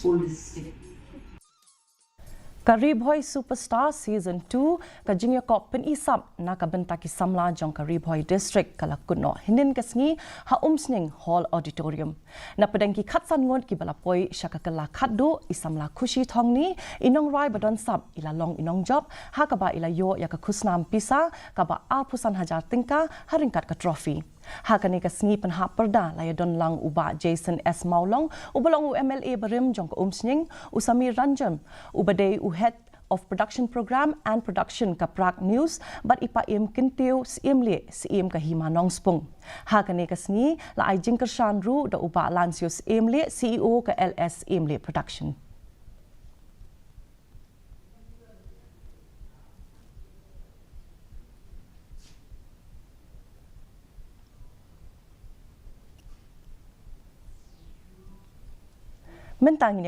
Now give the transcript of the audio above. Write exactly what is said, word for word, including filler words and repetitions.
Ka Ri Bhoi Superstar Season two, ka jingïakop pyni sap na ka bynta ki samla jong ka Ri Bhoi District, ka la kut noh hynnin ka sngi ha Umsning Hall Auditorium. Na pdeng ki khatsan ngut kiba la poi sha ka kylla khatduh, i samla Khushi Thongni, i nongrwai ba don sap, i la long i nongjop, ha kaba i la ïoh ïa ka khusnam pisa kaba arphew san hajar tyngka ha ryngkat ka trophy. Ha kane ka sngi pynhap pyrda la ïadon lang u Bah Jason S Mawlong, uba long u M L A barim jong ka Umsning, u Samir Ranjan, uba dei u Head of Production Program and Production ka Prag News, bad i Paiem Kyntiew, Syiemlieh, Syiem ka Hima Nongspung. Ha kane ka sngi la ai jingkyrshan ruh da u Bah Lansio Syiemlieh, C E O ka L S Syiemlieh Production. Mynta ngin